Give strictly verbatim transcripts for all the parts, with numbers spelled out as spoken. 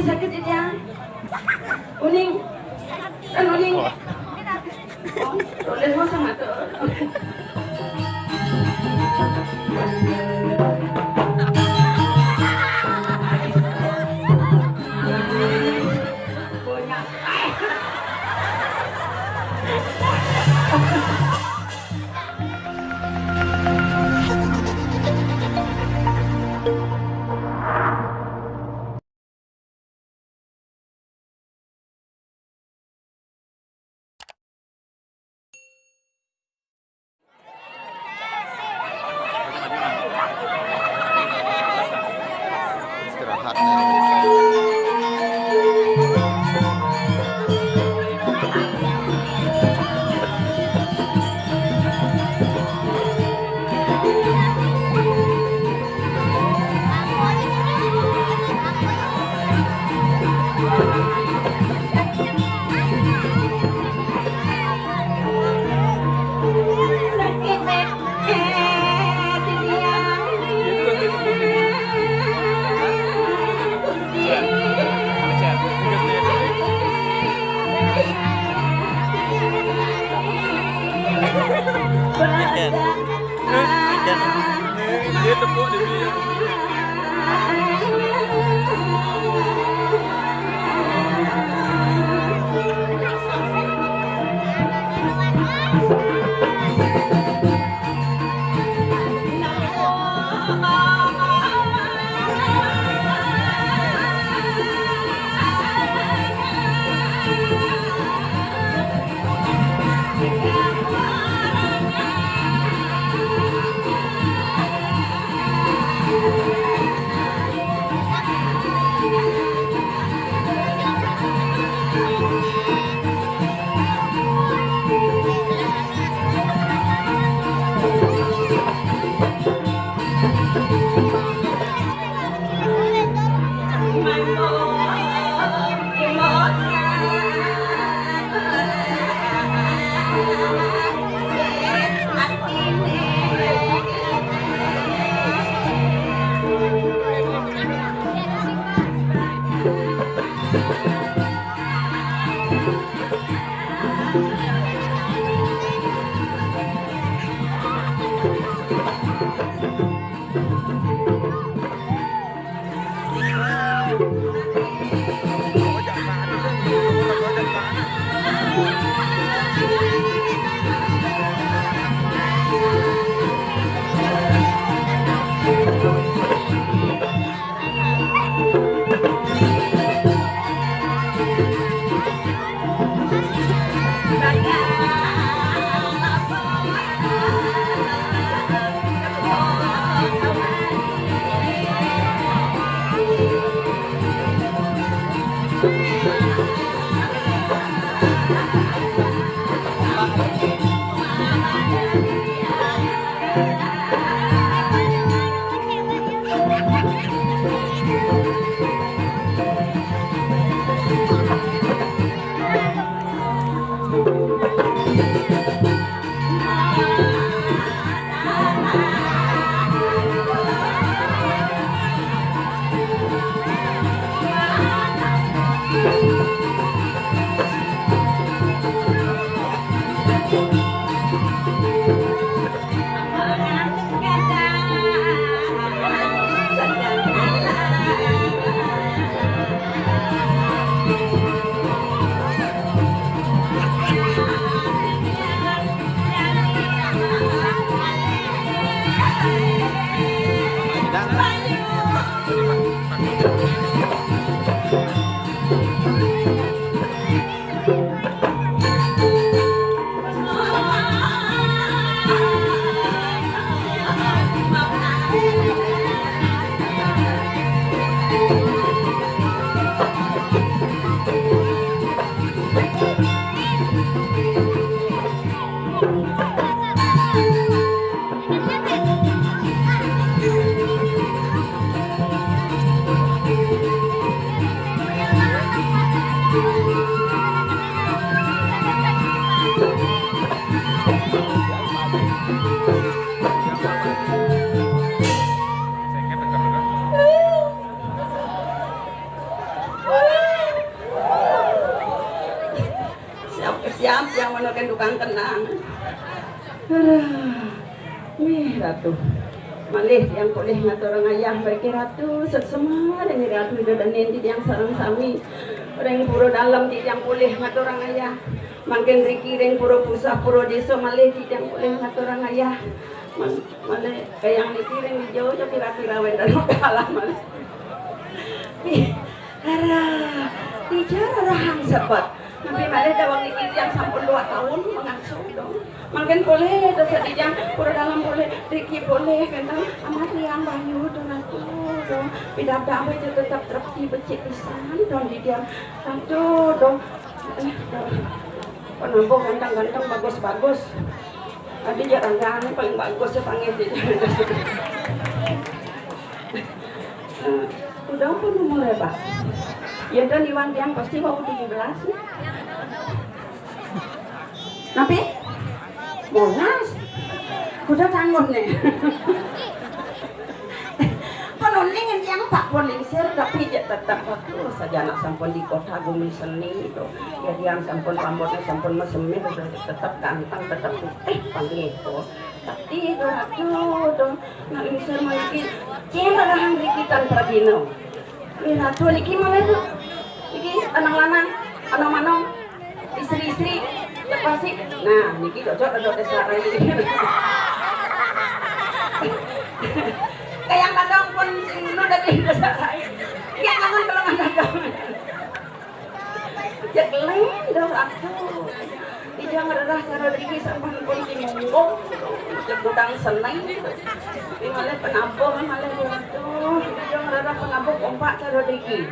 Sakit ini ya. Uning. Kan uning. Tulis mo sa mato. Istirahat. Dia tepuk dia. Tiang manoken tukang kenang. Aduh. Nih, Ratu. Malih tiang polih ngaturang ayah mriki, Ratu. Sukses malih nih, Ratu, ida dané titiang sareng sami. Ring Pura Dalem titiang polih ngaturang ayah. Mangkin riki ring Pura Pusah, Pura Désa malih titiang polih ngaturang ayah. Man-, malih kayang niki ring dija ja kira-kira wénten kalah malih. Ih, arah, dija rarahang sebet. Napi malih daweg niki tiang sampun dua taun mangasuh, dong. Mangkin polih, terus titiang Pura Dalem polih, riki polih, kénten amat tiang bayu, dong, Ratu, dong. Pidabdab aja tetep trepti becik pisan, dong, titiang. Ratu, dong. Eh, dong. Penabuh ganteng-ganteng, bagus-bagus. Adi ja ranggané paling bagus ya, panggih. Eh, kuda pun umur ya, Pak? Ya, dan iwan tiang pasti wau tujuh belas nih. Napi? Molas. Kuda tangguh nih. Penuning yang Pak Pun Lingsir, tapi ja tetep waktu saja anak sampun di kota bumi seni itu. Jadi yang sampun rambutnya sampun mesemir, tetep ganteng, tetep putih, panggih itu. Tapi itu Ratu, tuh, nak Lingsir mangkin, cing rarahang dikitan pragina. Ih, Ratu niki malih, Bu. Niki lanang-lanang, anom-anom, istri-istri, cepasi. Nah, niki cocok untuk desa lain. Kayang kadang pun sing nu dadi desa lain. Ya, kangen kalau ada. Ya, kelen dah aku. Ija ngrereh cara driki sampun pun sing ngomong. Ya, kudang seneng. Ini malih penabuh, malih Ratu. Ija ngrereh penabuh kompak cara driki.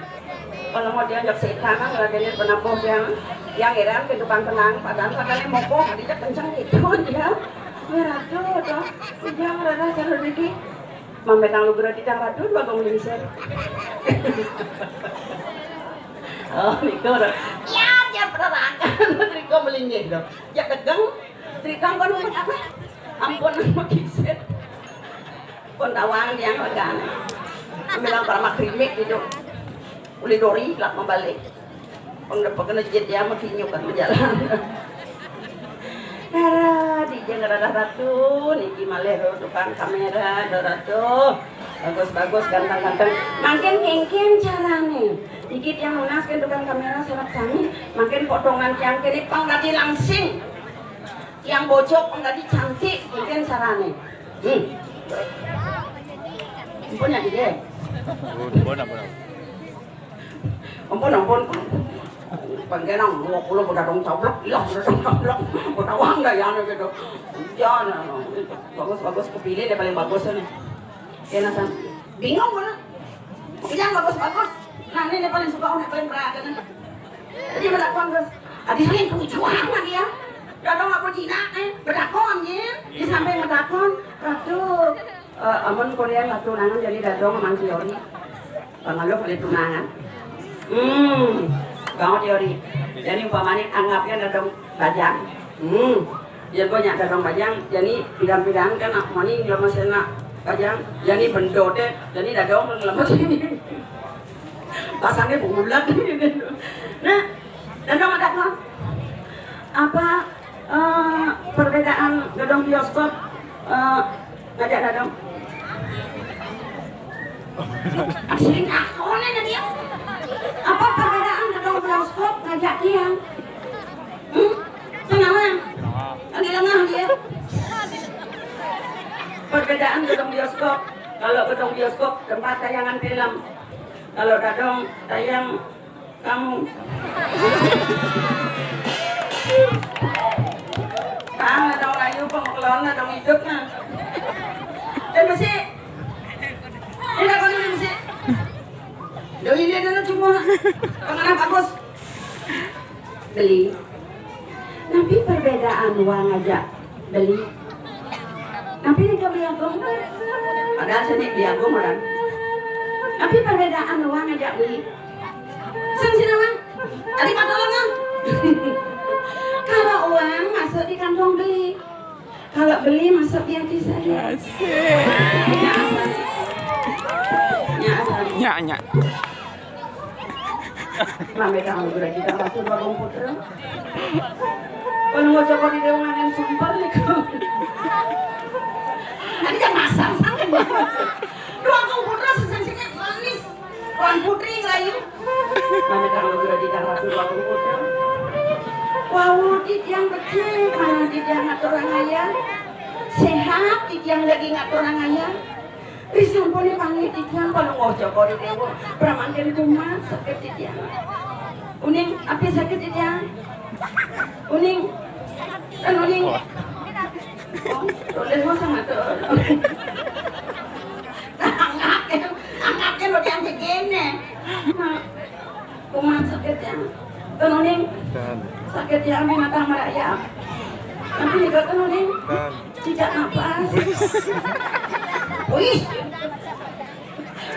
Kalau mau diajak setan, kan, Raden penabuh yang, yang heran ke tukang kenang, padahal katanya mokoh, dia kenceng gitu, ya. Ya, Ratu, tuh. Ija ngrereh cara driki. Mametang lugra titiang Ratu, Bagong Lingsir. Oh, niku. Ya, ya, penerangan. Rika melinggih, dong. Ya, tegang. Rika, ampun, apa? Ampun, ampun, Lingsir. Pun tawang tiang legan. Bilang para makrimik gitu. Uli dori, lak membalik. Pengdepeken jit ya, makinyu kan jalan. Dara, di jeng Ratu, niki malih ro tukang kamera, do Ratu. Bagus-bagus, ganteng-ganteng. Mangkin kéngkén carané. Niki tiang nunas kén tukang kamera sareng sami, mangkin potongan tiang kéné pang dadi langsing. Tiang bojog pang dadi cantik, kéngkén carané. Hmm. Ampun ya, Dé. Ampun, ampun. Penggenang, dua puluh udah dong cablok, iya, udah dong cablok. Udah uang dah ya, gitu. Iya, nah, nah, itu. Bagus, bagus, kepilih deh paling bagus nih. Ya, nah, san. Bingung mana? Ini yang bagus-bagus. Nah, ini dia paling suka, orang paling beragam. Jadi, berlakon terus. Habis ini tujuan lagi ya. Udah dong, aku jinak, eh. Berlakon, ya. Di samping berlakon, Ratu. Eh, amun kuliah lah tunangan jadi dadong mang teori. Pengaluh oleh tunangan. Hmm, banget teori. Jadi umpamanya anggapnya dadong bajang. Hmm, ya gua nyak dadong bajang. Jadi pidang-pidang kan nak mani nggak masih nak bajang. Jadi bendo deh. Jadi dadong nggak masih. Pasangnya bulat. Nah, dadong ada apa? Apa, eh, perbedaan gedung bioskop, eh, ngajak dadong? Asli ngakonin dia. Apa perbedaan gedung bioskop ngajak tiang? Hmm? Kenapa? Lagi lengah dia. Perbedaan gedung bioskop. Kalau gedung bioskop tempat tayangan film. Kalau dadong tayang kamu. Kang, ada orang ayu, Bang, kalau ada orang hidup, nah. Dan masih, ini kalau ini masih. Doi dia dulu cuma. Pengenal bagus. Beli. Tapi perbedaan uang aja beli. Tapi ini kau beli agung. Padahal sini beli agung orang. Tapi perbedaan uang aja beli. Sing sini, Mang. Tadi patolong, Mang. Kalau uang masuk di kantong beli. Kalau beli masuk di hati saya. Asik. Ya, asal. Ya, asal. Nyak, nyak. Mame kamu gerak kita masuk dua komputer. Pang ngoco kori dewa nganen sumpel niku. Nanti kan masang sangat. Dua kau putra sesengsengan manis. Tuan Putri nglayu. Mami kang lugra di darat dua kau putra. Wau, titiang becik, mana titiang ngaturang ayah. Sehat, titiang lagi ngaturang ayah. Risampune panggih titiang, pang ngoco kori dewa. Pramangkin kumat sakit titiang. Uning, api sakit titiang? Uning. Kan uning. Oh, tulis masa ngatur. Angkat, angkat lo yang begini. Nah, kumat sakit ya. Kan uning. Sakit ya, ambil mata merayap. Tapi juga kan uning. Tidak napas. Wih.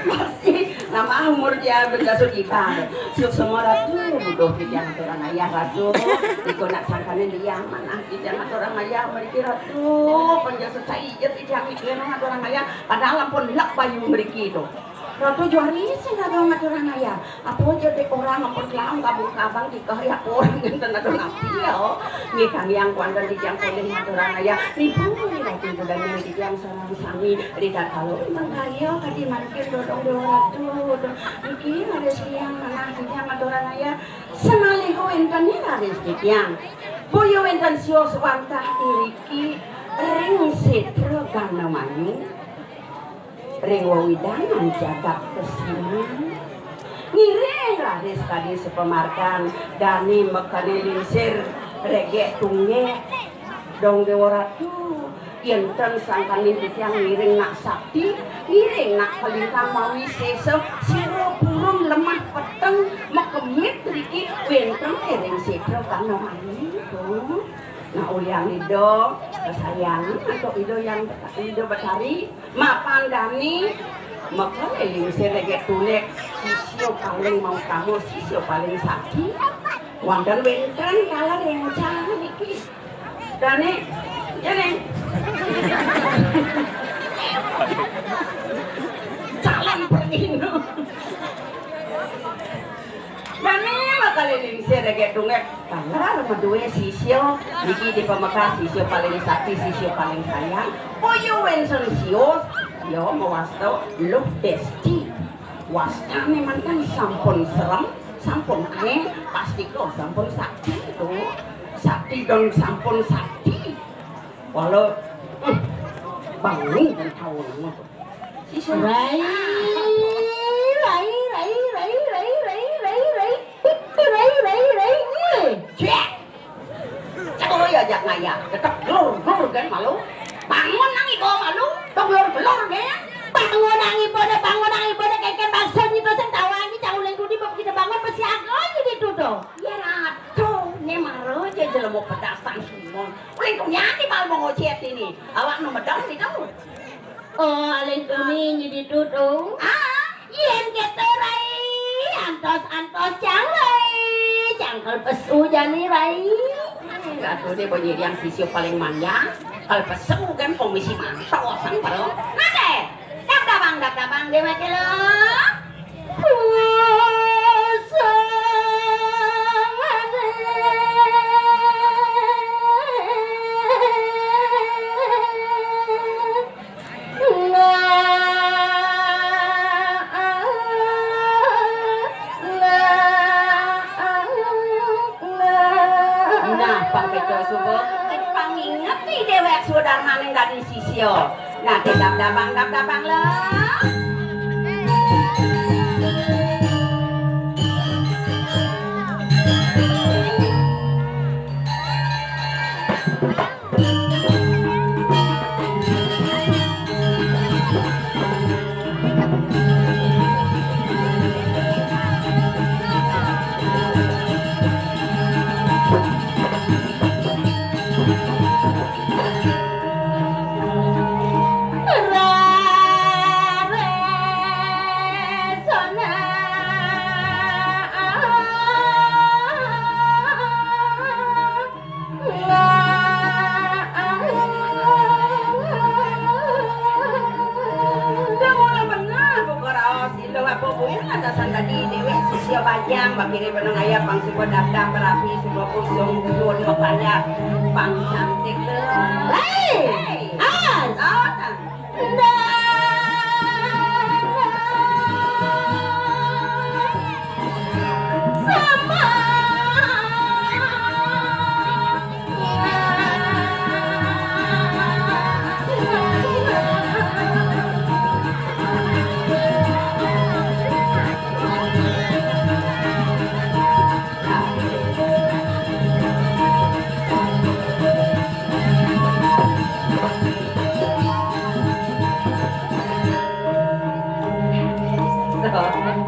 Masih nama umur dia benda sudiban. Suksma Ratu, buduh titiang ngaturang ayah Ratu. Iku nak sangkaning liang manah titiang ngaturang ayah mriki Ratu. Pang jasa saija titiang mikirang ngaturang ayah. Padahal ampun lek bayu mriki to. Ratu juari sing kagak ngaturang ayah. Apa aja dek orang ampun kelam kabung kabang dikeh ya orang ngenten ada napi ya. Nggih kang yang kuanten titiang polih ngaturang ayah. Nipu ratu bulan titiang sareng sami. Ritatkala wénten karya kadi mangkin dodong dewa ratu, niki raris titiang manah titiang ngaturang ayah. Samaliha wénten raris titiang boya wénten sios wantah iriki ring sétra Ganamanyu, ring wewidangan jagat Kesiman. Ngiring raris kadi sapamarkan dané makané lingsir régék tunggék. Dong Déwa Ratu, yén ten sangkaning titiang ngiring nak sakti, ngiring nak kalintang mawi sésa, sira purun lemah peteng, makemit riki wénten ring sétra Ganamanyu, to. Nah, ulian Ida, kesayangan antuk Ida Hyang, Ida Betari, mapan dané, maka lingsir régék tunggék, sisya paling mautama, sisya paling sakti. Wénten, wénten kala réncang niki. Dané, ya, Néng. Calon perwira. Dané makaliling sira gé tunggék taler madué sisya. Niki dipamekas sisya paling sakti, sisya paling sayang. Boya wénten sios, ya mawasta Luh Desti. Wastané manten sampun serem, sampun aéng, pastika sampun sakti to. Sakti dan sampun sakti. Walau, hmm, bangun dan taun ngono. Sisya. Rai, rai, rai. Rai, rai, rai. Cek. Cek lo ya jak ngaya. Tetep glur, glur kan malu. Bangun nang iko malu. Tok glur, glur kan. Bangun nang ipone, bangun nang ipone, kéngkén bangsa nyita sing tawani, cang uling dudi, bab kita bangun, besi agon gitu tuh. Ya ratu, né mara aja jelema pedasan Simon. Uling kunyati bal mau ngocet ini. Awak nu medal nih kamu. Oh, aling tuni nyidi tutu. Ah, yén kéto, Rai. Antos-antos cang, Rai. Cangkel pesu jani, Rai. Ratu dé banyirian sisya paling manjang. Kal pesu kan pemisi mantos, sang perlu. Nate, dab dabang, dab dabang, déwék lo. Nah, pang béda suba. Pang inget ni déwék sudarmaning dadi sisya. Nah, dab dabang, dab dabang lo. Udah mulai benar buka raos, indo apa buin ada sandadi déwék sisya bajang, bakiri benang ayam, bangsa Pedadap rapi suba kusung pun mapanjak pang cantik lé. Hei! Hei! As! Lawan.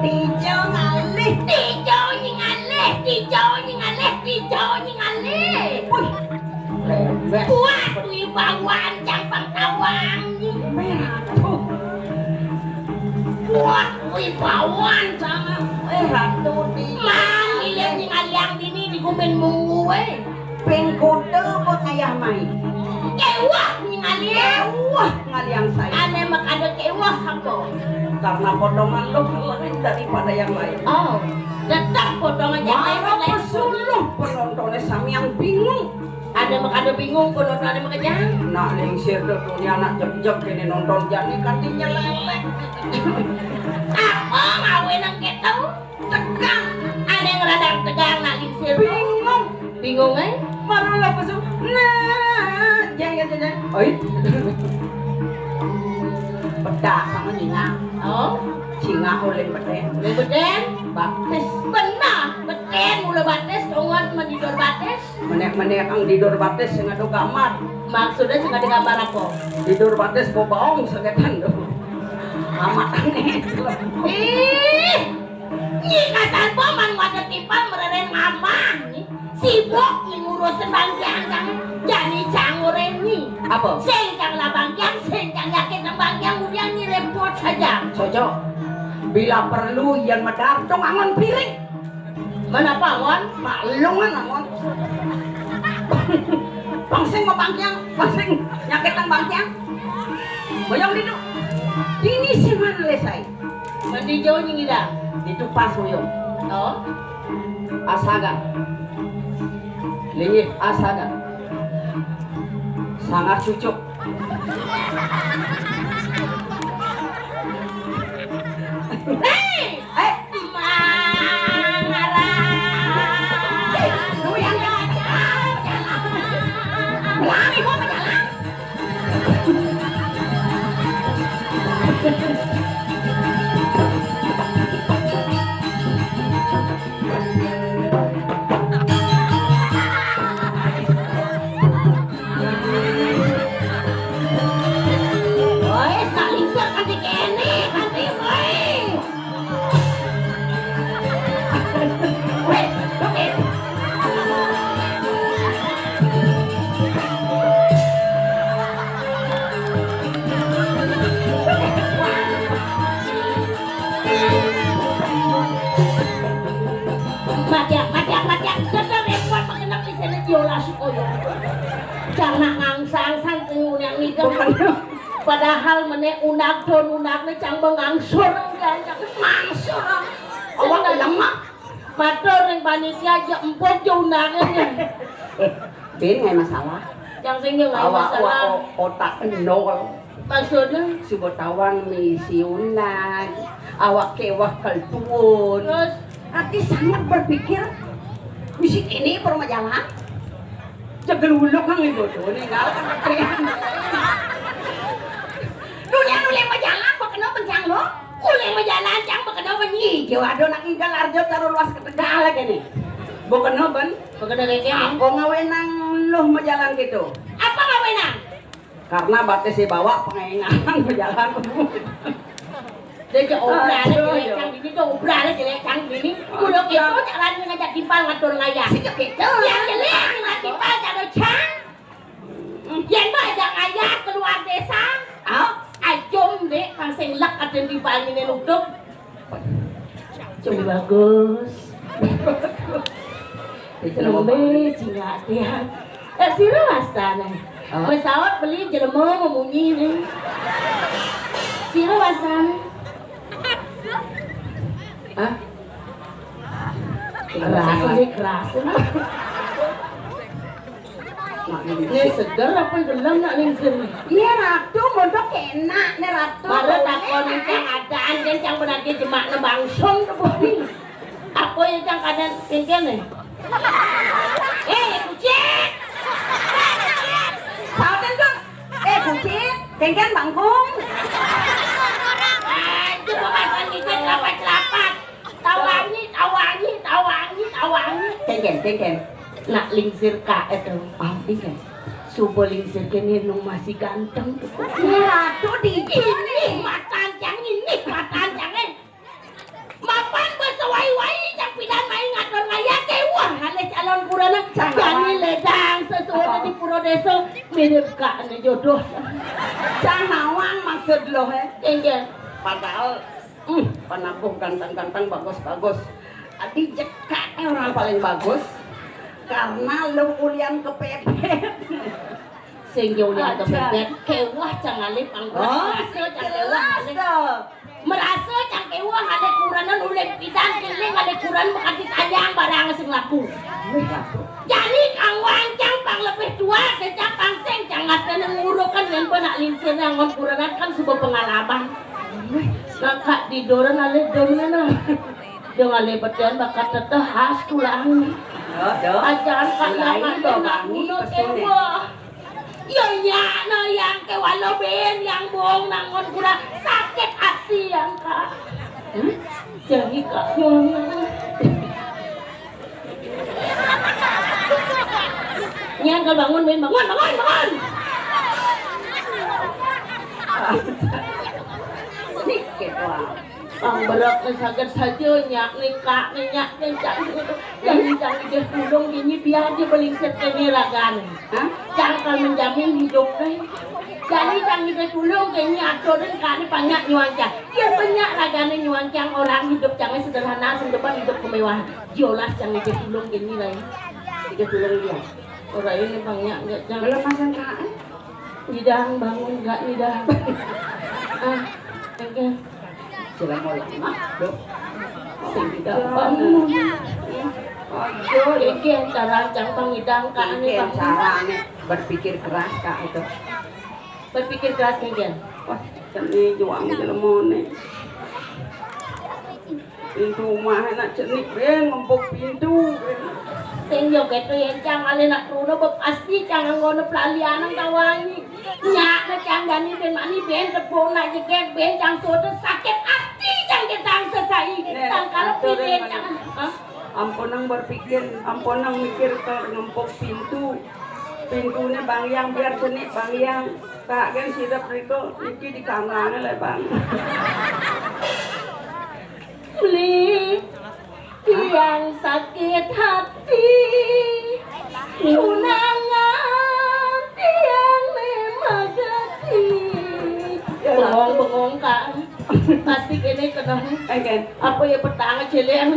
Tijo ngalih, tijo ngalih, tijo ngalih, tijo ngalih. Wih, lembek. Kuat wibawan cang pangtawang. Merah tuh. Kuat wibawan cang. Eh, Ratu di. Mang, ilang ningali yang dini di gumin munggu, eh. Ping kuda apa ngayah mai? Kéweh ningali. Kéweh ngali yang saya. Ané makada kéweh apa? Karena potongan lu lebih daripada yang lain. Oh, tetap potongan yang lain. Malah lebih pesuluh penontonnya sami yang bingung. Ané makada bingung penontonnya makejang. Nak lingsir tuh dunia anak jek-jek ini nonton jani katinya lelek. Apa ngawé nang kéto? Tegang. Ada yang rada tegang nak lingsir. Bingung. Bingung, eh? Marah lah pasal. Nah, jeng, jeng, jeng, jeng. Oi. Pedas sama singa. Oh. Singa ulin beden. Ulin beden? Baptis. Benar, beden mula baptis, tuan mendidur baptis. Menek-menek ang didur baptis sing ada gambar. Maksudnya sing ada gambar apa? Didur baptis kau baong segetan tuh. Amat aneh. Ih, Nyi kasar po man wadah timpal mereren mamah, Nyi. Sibuk, Nyi, ngurusin bangkiang, jani cang ureng, Nyi. Apa? Sing cang lah bangkiang, sing cang yakin nang bangkiang, udah, Nyi, repot saja. Cocok. Bila perlu, yan medar, dong angon piring. Mana apa, Mon? Maklum kan, Mon. Pangsing mau bangkiang, pangsing nyakitan bangkiang. Boyong ditu. Dini sih mana lesai? Mandi jauh nih ngidang. Itu pas boyong. Oh. Asaga. Lingit asaga. Sangat cucuk. Hei! Eh, Mang Arang. Lu yang pelangi gua pejalan. Woi, saling kanti kene, kanti, woi. Woi, oke. Matiak, matiak, matiak. Sudah repot mengenap di sini diolah sukoyo. Jangan ngangsang-angsang ke unyang ngider. Padahal menek unak don unak ne cang mengangsur. Ngangsur. Awak lemah. Matur ning panitia aja empuk jo undangan. Eh, Ben, nggak masalah. Yang sing nggak masalah. Awak, awak o-, otak nol. Maksudnya? Suba tawang misi unag, awak kewah keltuun. Terus? Ati sangat berpikir, misi ini permajalan. Cegel uluk kang ibu tuh, ninggal kan keprian. Dunia nulih majalan, kok kena bencang lo? Ulih majalan, cang, kok kena benyi. Jauh ada nak ninggal arjo taruh luas ke Tegal lagi nih. Kok kena ben? Kok kena lagi? Apa ngawenang lu majalan gitu? Apa ngawenang? Karena batis dibawa pengengan berjalan. Dia je obral jelek cang dini, dia obral jelek cang dini. Udah gitu caranya ngajak timpal ngatur ngayah. Sih gitu. Yang jelek ngajak timpal cara cang. Yang ngajak ngayah keluar desa. Ah, ajum dek kang sing lek ada timpal ini nutup. Cung bagus. Itu Lembe cingak dia. Eh, sira wastane. Hah? Pesawat beli jelema memunyi ni. Sira wastane. Hah? Rasane keras. Ini seger apa gelem nak lingsir? Iya, Ratu, mondok enak nih, Ratu. Mare takon cang adaan, kan cang penagih jemak ne bangsung to bumi. Apa ya cang kadang kengken nih? Eh, kucing. Sauten, Gus. Eh, kucing, kengken bangkung. Aduh, asal ngijit lapat-lapat. Tawangi, tawangi, tawangi, tawangi. Kengken, kengken. Nak lingsir kae to. Ah, iya. Suba lingsir kene nung masih ganteng to. Iya, Ratu di ini matan cang, ini matan cang, eh. Mapan basa wai-wai cang pidan mai ngatur ngayake. Wah, ale calon purana. Cang jani ledang sesuatu di pura desa. Mirip kak ane jodoh. Cang nawang maksud lo, he? Kengken. Padahal Hmm, penabuh ganteng-ganteng, bagus-bagus. Adi jekak eh orang paling bagus karena lu ulian kepepet. Sing ya ulian kepepet, kewah cang ale pangkurat. Oh, rasa cang kewah ale. Merasa cang kewah ale kuranan ulian pidan, kene ale kuran makadit ayang barang sing laku. Jani kang wancang pang lebih tua, kecap pang sing cang ngatene ngurukan lemba nak lingsir ngon kuranan kan suba pengalaman. Kakak tiduran ale dong nana. Dong ale beton bakat teteh khas tulang. Ajan kak yang ada nak guna kewah. Yo nyak no yang kewalo ben yang bohong nangon kura sakit hati yang kak. Jadi kak nyuang. Nyan kal bangun, Ben, bangun, bangun, bangun. Nih, gitu. Ang berak ni sagat saja, nyak ni kak ni nyak ni cak ni. Jadi cang ide tulung ini biar dia belingsir ke ni ragan. Hah? Cang kal menjamin hidup ni. Jadi cang ide tulung ke ni atur dan kak ni banyak nyuang cang. Dia banyak ragan ni nyuang cang orang hidup cang ni sederhana, sing depan hidup kemewahan. Jolas cang ide tulung ke ni lain. Ide tulung dia. Orang ini banyak nggak cang. Belum makan kak, eh? Nyidang bangun nggak nyidang. Ah, oke. Sila mau lama, dok. Sing tidak bangun. Aduh, oke, cara cang pangidang kak ini bang. Cara nih berpikir keras kak itu. Berpikir keras kengken. Wah, kene juang jelemone. Pintu umah nak cenik, Ben, ngempuk pintu, Ben. Sing yo keto yen cang ale nak truna be pasti cang anggone pelalianan tawangi. Nyak ne cang dani ben mani ben tepung nak jegek ben cang sote sakit ati cang ketang sesai. Nek, sangkal atur piring ben cang. Hah? Ampunang berpikir, ampunang mikir ke ngempuk pintu. Pintune Bang Yang biar cenik Bang Yang. Kak gen sidep riko iki di kamar le Bang. Beli tiang sakit hati, tunangan tiang memang gati. Bengong-bengong, Kak. Pasti kene kena. Oke. Apa ya petang celean?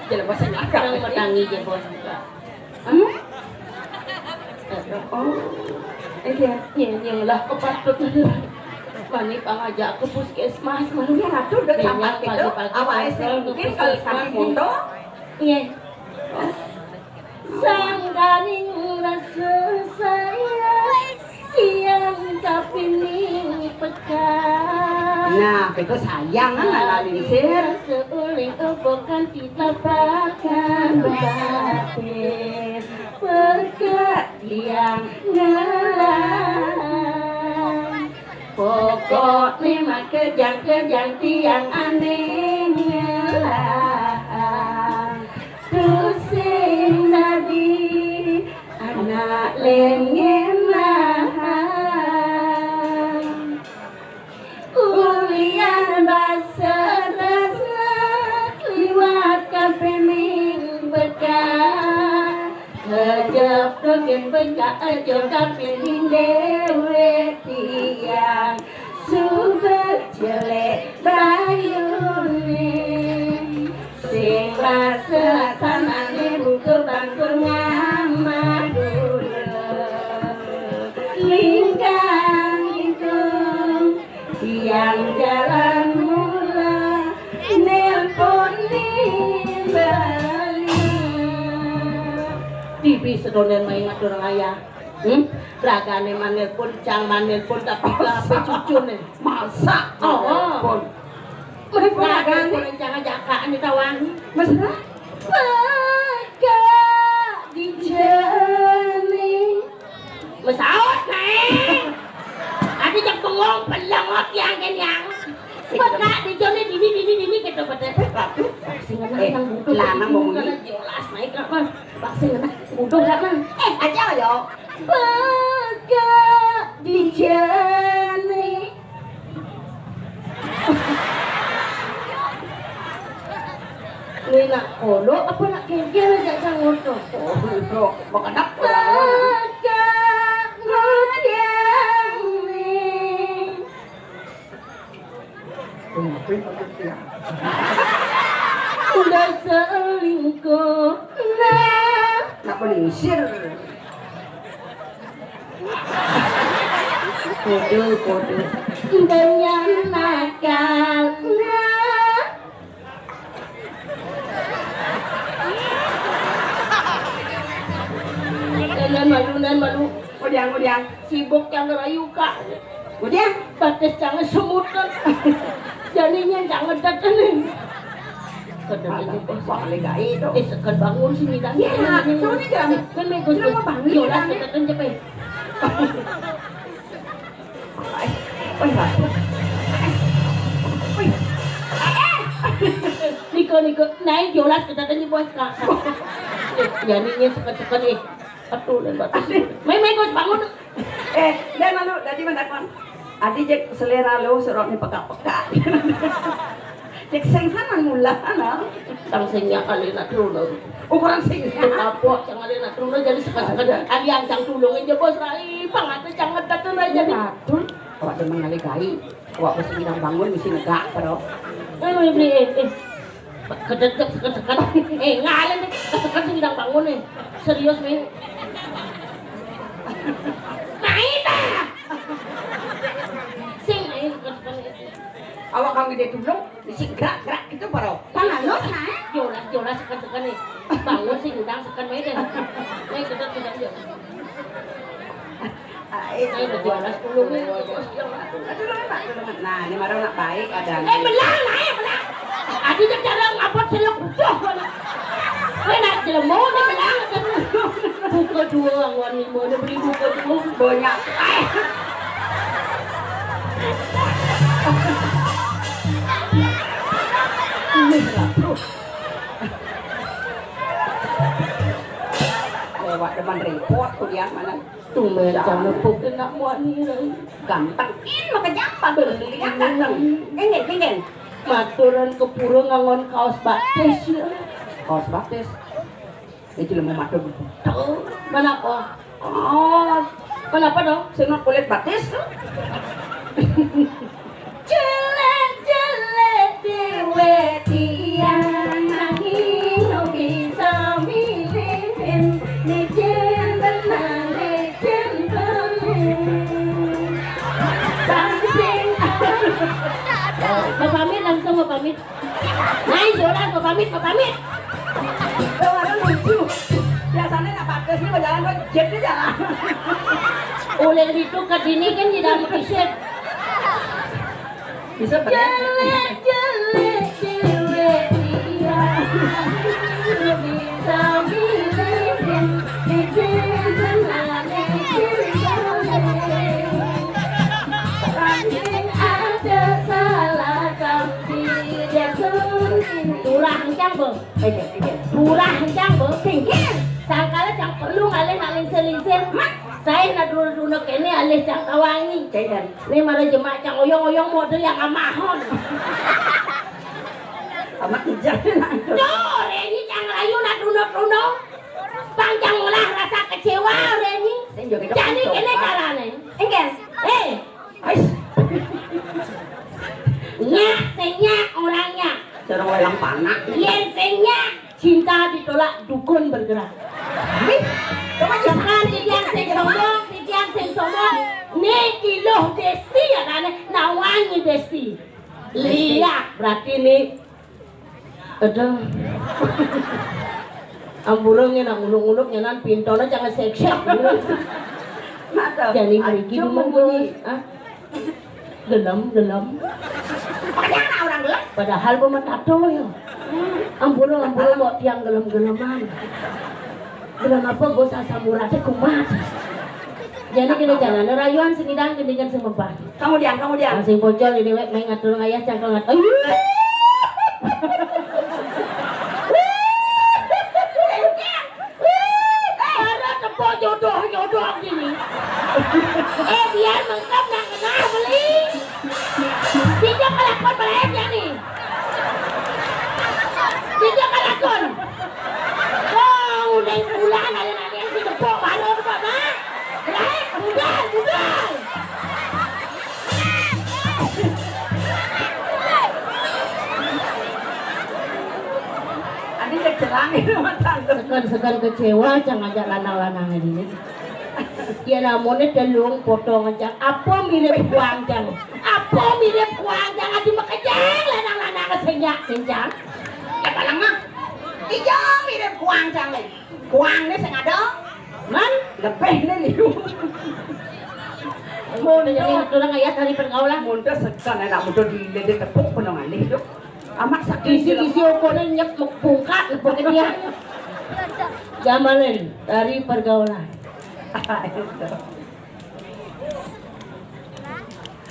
Jelas bahasa nyakap. Yang petangi je bos. Hmm? Oh, iya. Nyeng lah kepatut. Mani pangajak ke puskesmas, mani. Iya, Ratu udah camat itu. Awake sing mungkin kalau sakit mondo. Iya. Sangganing rasa sayang, tiang kapining pekan. Nah, itu sayang kan, Lala Lingsir. Rasa uling obokan titapakan batin. Peka tiang ngelah. Pokokne makejang-kejang tiang ane ngelah. Tusing dadi anak lengenah. Ulian basa tresna liwat kapining beka. Kejep dogen beka aja kapining dhewe tiang. Suba jelek bayune. Sing rasa sanane buka bangku ngamadula. Lingkang itu tiang jalan mula. Nelpon Tibi sedonen main ngatur ngayah. Hmm? Ragane manelpon, cang manelpon, tapi kabeh cucune. Masa? Oh, oh. Manelpon. Manelpon ragane. Ragane cang ajakan di tawang. Mesra? Pegak di jani. Mesaut nae. Ati cek bengong, pelengok yang kenyang. Pegak di jani dini, dini, dini, gitu, betul. Sing ngenah, eh, nang butuh, lanang mau muni. Kalau jelas naik lah, Bang. Bang, sing ngenah, butuh lah, Bang. Eh, aja, yo. Pegak di jani. Ini nak kolok apa nak kengkeng aja sang ngono. Oh, itu. Makanya pegak ngoyang ni. Udah selingkuh, nah. Nak pelisir. Kode, kode. Dengan nakal, nah. Nan malu, nan malu. Udiang, udiang. Sibuk cang ngerayu, Kak. Udiang. Batis cang semutan. Janinya cang ngedet ini. Sekedet ini, Bos. Wah, legai itu. Eh, sekedet bangun sini dah. Iya, ini, ini. Coba nih, Jang. Kan, Bos, coba bangun, Yolas, Jang. Sekedet kan, cepet. Woi, Ratu. Woi. Niko, niko, naik jolas kita tadi, Bos, Kak. Eh, janinya seket-seket, eh. Aduh, dan batas. Main, main, Bos, bangun. Eh, dan lalu, tadi mendapat. Adi cek selera lo, serok ni peka-peka. Cek sing sana mula, ana. Sang sing nyak kali nak turun. Ukuran sing nyak. Apa, cang kali nak turun, jadi sekat-sekat. Ada. Adi ancang tulungin je, Bos, rai. Pang ate cang ngedet tu, rai, jadi. Aduh, awak demen kali kai. Awak mesti bilang bangun, mesti negak, bro. Eh, eh, eh, eh. Kededek, sekat-sekat. Eh, ngalih ni. Sekat sing bilang bangun ni. Serius ni. Naik dah. Sing naik, sekat-sekat. Awak kami dia tulung. Bisi gerak-gerak gitu, bro. Pangalos, nah. Jolas, jolas, sekat-sekat ni. Bangun sih, udang sekat, main deh. Main kita tidak, ya. Ah, itu. Main jolas, tulung, ya. Aduh, aduh, aduh, aduh. Nah, ini marah nak baik ada. Eh, belang, nah, eh, belang. Adi dia cara ngapot selok butuh, mana. Weh, nak jelema, dia belang. Buka dua, angwan lima, dia beli buka dua. Banyak. Eh. Ini berapa? Lewat depan repot tu dia mana? Tumben kamu pun kena muat ni. Ganteng. In, maka jambak. Ganteng. Ingin, ingin. Maturan ke pura ngangon kaos batis, ya. Kaos batis. Itu lemu mata buta. Kenapa? Oh, kenapa dong? Sing kulit batis tu. Jelek-jelek dhewe tiang nanging bisa milih, nek jen tenan, nek jen tenan. Bang sing Mau pamit, langsung mau pamit. Nah, iya lah, mau pamit, mau pamit. Tuh, orang lucu. Biasanya nak bagus nih, mau jalan, mau jet nih jalan. Oleh itu ke dini kan tidak mau isit. Bisa berarti. Jelek-jelek dhewe dia. Bisa milih, milih, milih, milih. Pancen ada salah kang tidak. Turah encang, Bo. Turah encang, Bo. Singkir. Sangkala cang perlu ngalih nak lingsir-lingsir. Mat. Saya nak dulu-dulu kene alih cang tawangi. Cek, kan. Ni mara jemak cang oyong-oyong model yang amahon. Amat ijah nak itu. Tuh, Reni cang rayu nak dulu-dulu. Pang cang ngolah rasa kecewa, Reni. Saya juga. Jadi kene carane. Enggak. Eh, Ais. Nyak, sing nyak, orang nyak. Cara welang panak. Yen sing nyak, cinta ditolak, dukun bergerak. Ih, coba sekan titiang sing sombong, titiang sing sombong. Ni iluh Desti ya kan, nawangi Desti. Lihat, berarti ni Aduh. Ampura ngené nak nguluk-nguluk nyanan pintona jangan seksek. Masa? Jani mriki aja dumun menggos. Bos. Ah. Gelem, gelem. Makanya anak orang gelem. Padahal gua mah tato ya. Ampura, ampura, mbok tiang gelem-geleman. Gelem apa gua sasam murate kumat. Jani kene jalan rayuan sing idang gendingan sing mempah. Kamu diam, kamu diam. Sing pocol ini wek main ngatur ngayah cangkel ngat. Ayo. Para tepuk jodoh-jodoh gini. Eh, biar mengkam nak ngenah beli. Tidak kelakon beli ya nih. Tidak kelakon. Oh, udah bulan ada yang ditepuk baru tuh, Pak. Beli, budal, budal. Adi cek celang itu mata lu. Sekan-sekan kecewa cang ajak lanang-lanang ini. Ya namanya telung potong aja. Apa mirip kuang cang? Apa mirip kuang cang? Adi makejang lanang-lanang senyak kencang. Ya paling mah. Iya mirip kuang cang lagi. Kuang ini sing ada. Man, lebih nih liu. Mun ini orang ayat hari pergaulan. Mun sekan enak mun di tepuk penong alih tuh. Amat sakit. Isi-isi okone nyep bungkak, nepuk dia. Jamalin dari pergaulan.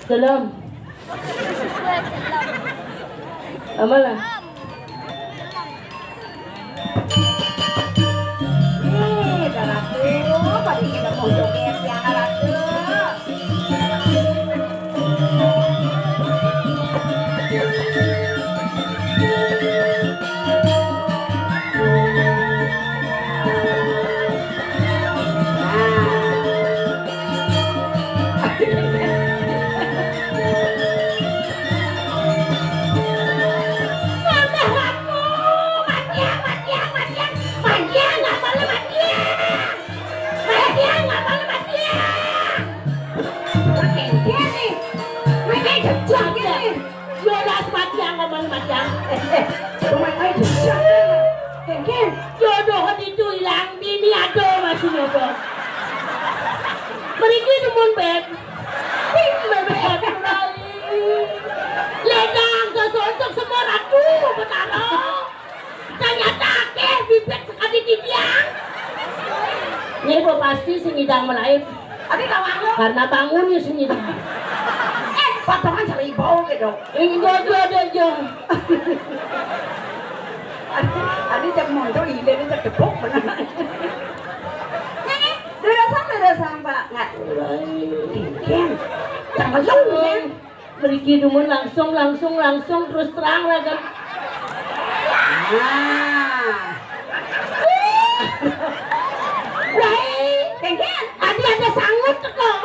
Belum. Amalah. Nih, Ratu, pada kita mau joget ya, Ratu. Yolas matiang ngomong matiang. Eh, eh, rumah aja. Kengken. Jodoh itu hilang, bini ada masih jodoh. Mriki dumun, Beb. Beb, Beb, mulai. Ledang sesosok semua ratu betara. Ternyata akeh bibit sekali di tiang. Ini gua pasti sing ngidang melaib. Tapi kawannya karena bangun ya sing ngidang. Eh, potongan seribu gitu. Ini gua ada aja. Adi cek mondo ile ni cek depok bener. Dirasang, dirasang, Pak. Nggak. Dingin. Jangan lu, kan? Mriki dumun langsung, langsung, langsung terus terang ragan. Nah. Wah, kengken, adi ada sangut kok.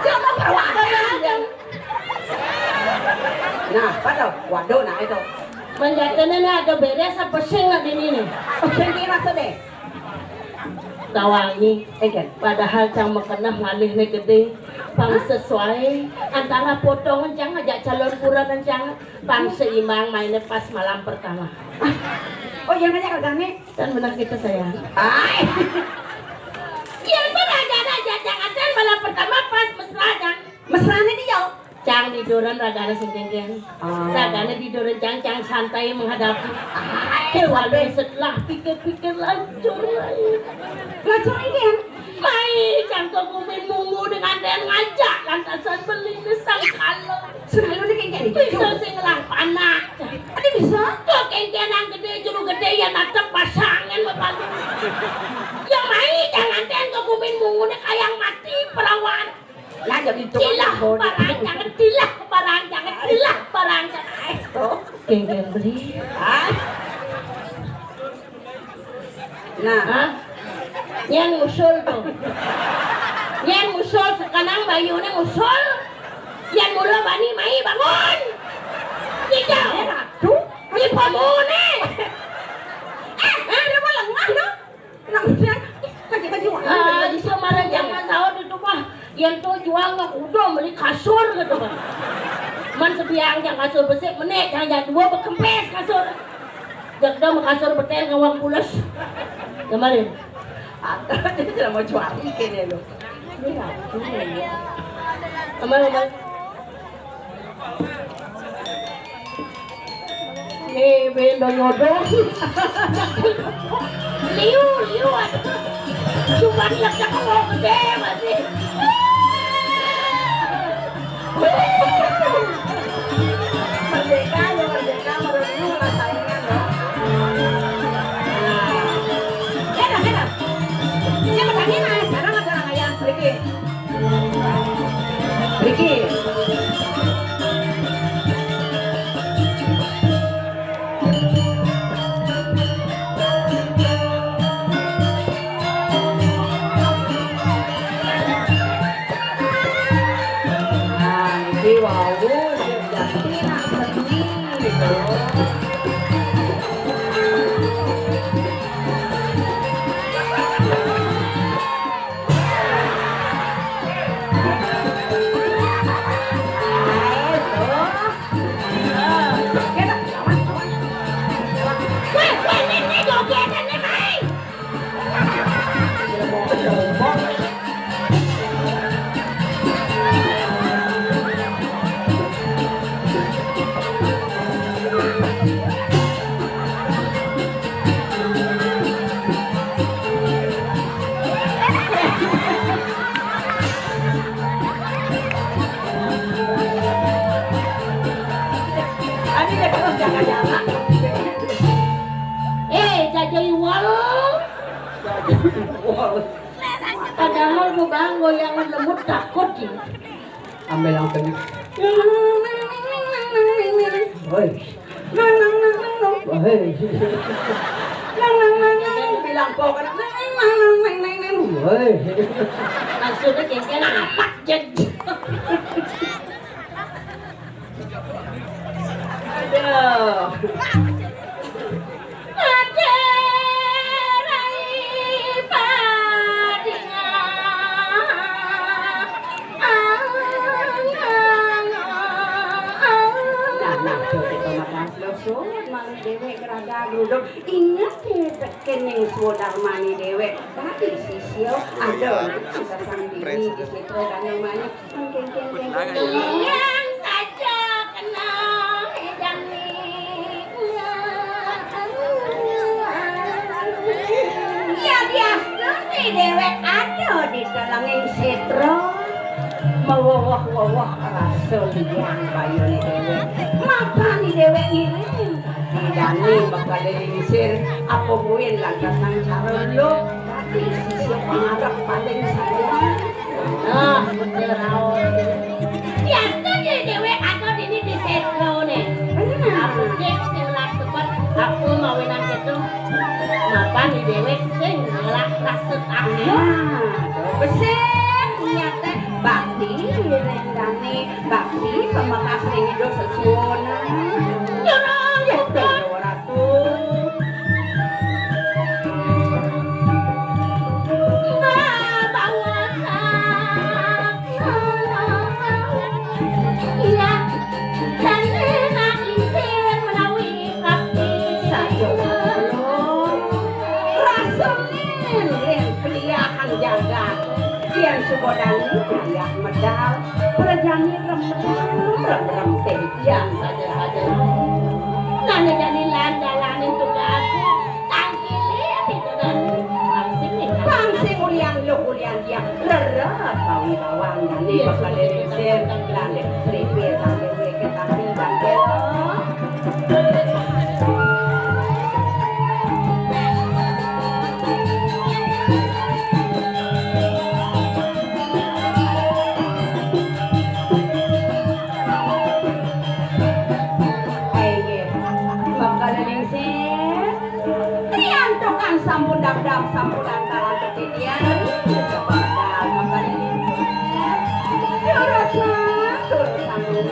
Coba perwakilan. Nah, pada waduh nah itu. Manjatene ada beres apa sing lagi ini? Sing kira sedih. Tawangi, eh, kan? Padahal cang makeneh ngalihne gede, pang sesuai antara potongan cang ajak calon puranan cang, pang seimbang mainnya pas malam pertama. Oh, iya, nanya kagak nih? Kan benar kita sayang. Ay. Iya, itu raga aja cang acan malam pertama pas mesra cang. Mesrane dia. Cang didoran ragane sing kengken. Oh. Ragane didoran cang, cang santai menghadapi. Ai, kecuali sampai setelah pikir-pikir lancur. Lancur ini ya? Mai, cang kegumin munggu dengan den ngajak lantasan beli nesang kalo. Selalu nih kengken. Bisa sing ngelang panak. Ini bisa? Kok kengken yang gede, juru gede ya natep pasangan bapak. Ya mai, jangan den kegumin munggu nih kayang mati perawan. Lah, jadi itu kan cilah bodoh. Barang jangan, cilah barang jangan, cilah barang jangan. Tuh. Geng-geng beli. Hah? Nah. Hah? Yang ngusul tuh. Yang ngusul sekarang bayunya ngusul. Yang mula bani mai bangun. Tidak. Eh, Ratu. Di pemune. Eh, eh, dia mau lengah, no? Nang udah, kaki-kaki wah. Ah, bisa marah jangan tahu itu mah. Yang tuh jual nggak udah beli kasur gitu, Bang. Kan sebiang jang kasur besik, menék jang jadua bekempes kasur. Jadua mah kasur betel ngawang pules. Kemarin. Atau dia tidak mau jual ikan ya lo. Ini racun ya. Kemarin, kemarin. Nih, bendo nyodong. Liu, liu, aduh. Cuma lihat cakep mau gede masih. Merdeka, ya merdeka, menurut lu lah saingan, loh. Enak, enak. Siapa tadi, Mas? Sekarang ada orang ayam, Ricky. Ricky. Nah, iki wau sing dadi nak seni lho. Ayo, tuh. Weh, weh, nih, nih, jogetan nih, Mai. Adi dia terus jaga-jaga. Eh, jaja iwal. Padahal gua bang goyangan lemut takut ya. Ambil yang tengah. Woi. Woi. Bilang kok kan. Woi. Maksudnya kayak apa? Jadi. Aduh. Ade rai padingah. Nah, nah, coba kita makan. Lo suwun malih déwék grada gruduk. Inget ya, tekening swadarmane déwék. Tadi sisya ada nang sasandini di sitra danau manyuh. Yang saja kena edan ni. Ya, diastune déwék ada di telenging sétra. Meweweh-weweh rasa liang bayune déwék. Mapane déwék ngiring. Dadi dane bakal lingsir, apa buin lantasan cara lo. Dadi sisya pangarep paling sayang. Ah, bener raos. Biasane déwék ada dini di sétrane. Bener. Aku cek sing ngelah sebet, aku mawinan gitu. Mapan di déwék sing ngelah rasa aku. Nah, besik niate bakti ngiring dane, bakti pemekas ring Ida sesuunan. Nyuruh ya, Ratu. Saja rasa lin, lin keliahan jagat. Yen suba dani keliah medal, prajane rem-rem, rem-rem teh. Yan saja-saja. Nane dani lan dalaning tugas. Tangkile itu dani. Langsing nih. Langsing ulian lu, ulian dia. Rerep kawi bawang dani bakal lingsir. Dani seripir, dani weket, dani bangkit. Inggih, bakal lingsir. Riantukan sampun dapdap, sampun lantaran titian. Bakal lingsir. Jurus matur sampun.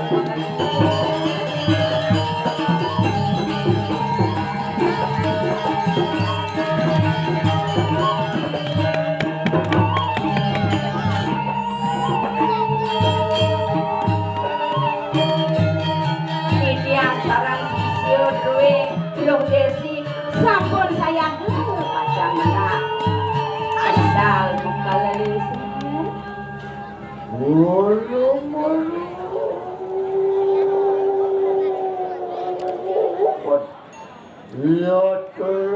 Pacar mana? Sandal buka lagi. Buru, buru. Iya, tuh.